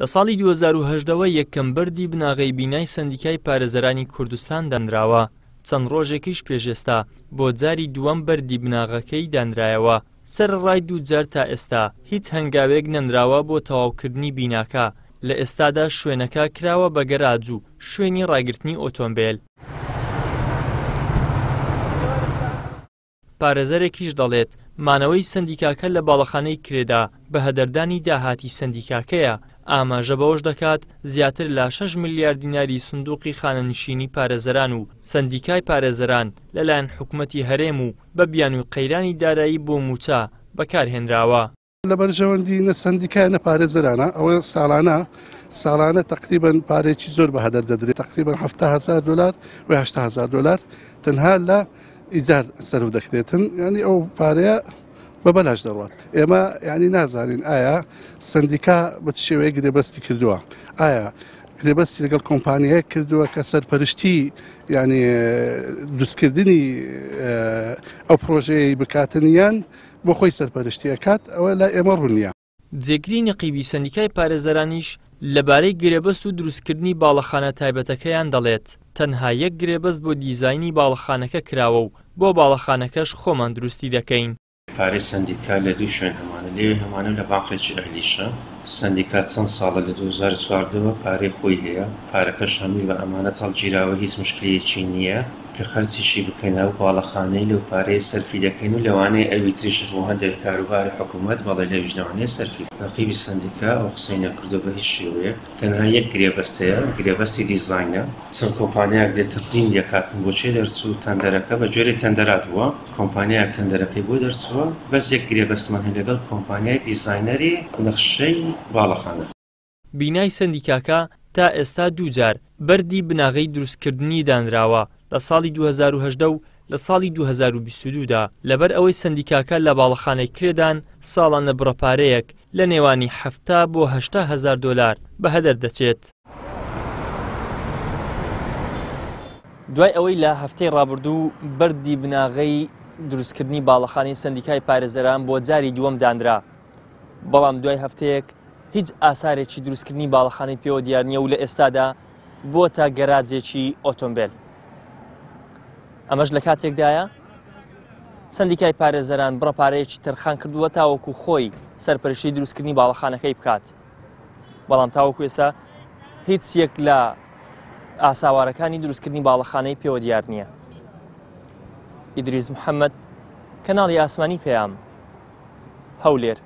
لە ساڵی 2018 وە یەکەم بەردی بناغەی بینای سەندیکای پارێزەرانی کوردستان دانراوە، چەند ڕۆژێکیش پێش ئێستا بۆ جاری دووەم بەردی بناغەکەی دانرایەوە، سەرەڕای دوو جار تا ئێستا هیچ هەنگاوێک نەنراوە بۆ تەواوکردنی بیناکە، لە ئێستادا شوێنەکە کراوە بە گەراج و شوێنی ڕاگرتنی ئۆتۆمبێل. پارێزەرێکیش دەڵێت، مانەوەی سەندیکاکە لە باڵەخانەی کرێدا بە هەدەردانی داهاتی سەندیکاکەیە، ئاماژە بەوەش دەکات، زیاتر لە شەش ملیار دیناری سندوقی خانەنشینی پارێزەران و سەندیکای پارێزەران لەلایەن حکومەتی هەرێم و بە بیانووی قەیرانی دارایی بۆ مووچە بەکارهێنراوە. لە بەرژەوەندی نە سەندیکایە نە پارێزەرانە، ئەوە ساڵانە ساڵانە تەقریبەن پارەیەکی زۆر بە هەدەر دەدرێت، تەقریبەن 70 هەزار دۆلار و 80 هەزار دۆلار تەنها لە ئیجار سەرف دەکرێتن، یعنی ئەو پارەیە بە بەلاش دەڕوات. ئێمە یعنی نازانین ئایا سەندیکا بە چ شێوەیەک گرێبەستی کردووە، ئایا گرێبەستی لەگەڵ کۆمپانیایەک کردووە کە سەرپەرشتی یعنی دروستکردنی ئەو پرۆژەیەی بکاتن یان بۆ خۆی سەرپەرشتی ئەکات، ئەوە لای ئێمە ڕوون نییە. جێگری نەقیبی سەندیکای پارێزەرانیش لەبارەی گرێبەست و دروستکردنی باڵەخانە تایبەتەکەیان دەڵێت، تەنها یەک گرێبەست بۆ دیزاینی باڵەخانەکە کراوە و بۆ باڵەخانەکەش خۆمان دروستی دەکەین. پارەی سەندیکا لە دوو شوێن هەمانە، لەوێ هەمانە و لە بانقێکی ئەهلیشە. سەندیکا چەند ساڵە لە 2014 وە پارەی خۆی هەیە، پارەکەش هەمووی بە ئەمانەت هەڵگیراوە، هیچ موشکلەیەکی نییە. کە خەرجیشی بکەین ئەو باڵەخانەی لەو پارەیە سەرفی دەکەین و لەوانەیە ئەوی تریش بۆ هەندێک کاروباری حکوومەت بەڵێ لەویش لەوانەیە سەرفی بکەین. نەقیبی سەندیکا ئەو قسەی نەکردووە بە هیچ شێوەیەک، تەنها یەک گرێبەست هەیە، گرێبەستی دیزاینە، چەند کۆمپانیایەک دێت تەقدیم دەکاتن بۆ چێ دەرچوو تەندەرەکە بە گوێرەی تەندەرات بووە، کۆمپانیایەک تەندەرەکەی بۆ دەرچووە، بەس یەک گرێبەستمان هەیە لەگەڵ کۆمپانیای دیزاینەری نەخشەی باڵەخانە. بینای سەندیکاکە تا ئێستا دوو جار بەردی بناغەی دروستکردنی دانراوە، لە ساڵی 2018 و لە ساڵی 2022 دا، لەبەر ئەوەی سەندیکاکە لە باڵەخانەی کرێدان ساڵانە بڕە پارەیەک لە نێوانی 70 بۆ 80 هەزار دۆلار بە هەدەر دەچێت. دوای ئەوەی لە هەفتەی ڕابردوو بەردی بناغەی دروستکردنی باڵەخانەی سەندیکای پارێزەران بۆ جاری دووەم دانرا، بەڵام دوای هەفتەیەک هیچ ئاسارێکی دروستکردنی باڵەخانەی پێوە دیار نییە و لە ئێستادا بۆتە گەراجێکی ئۆتۆمبێل. ئەمەش لە کاتێکدایە سندیکای پارێزەران بڕە پارەیەکی تەرخان کردووە تاوەکو خۆی سەرپەرشتی دروستکردنی باڵەخانەکەی بکات. بەڵام تاوەکو ئێستا هیچ یەک لە ئاساوارەکانی دروستکردنی باڵەخانەی پێوە دیار نییە. ئیدریس محەممەد، کەناڵی ئاسمانی پەیام، هەولێر.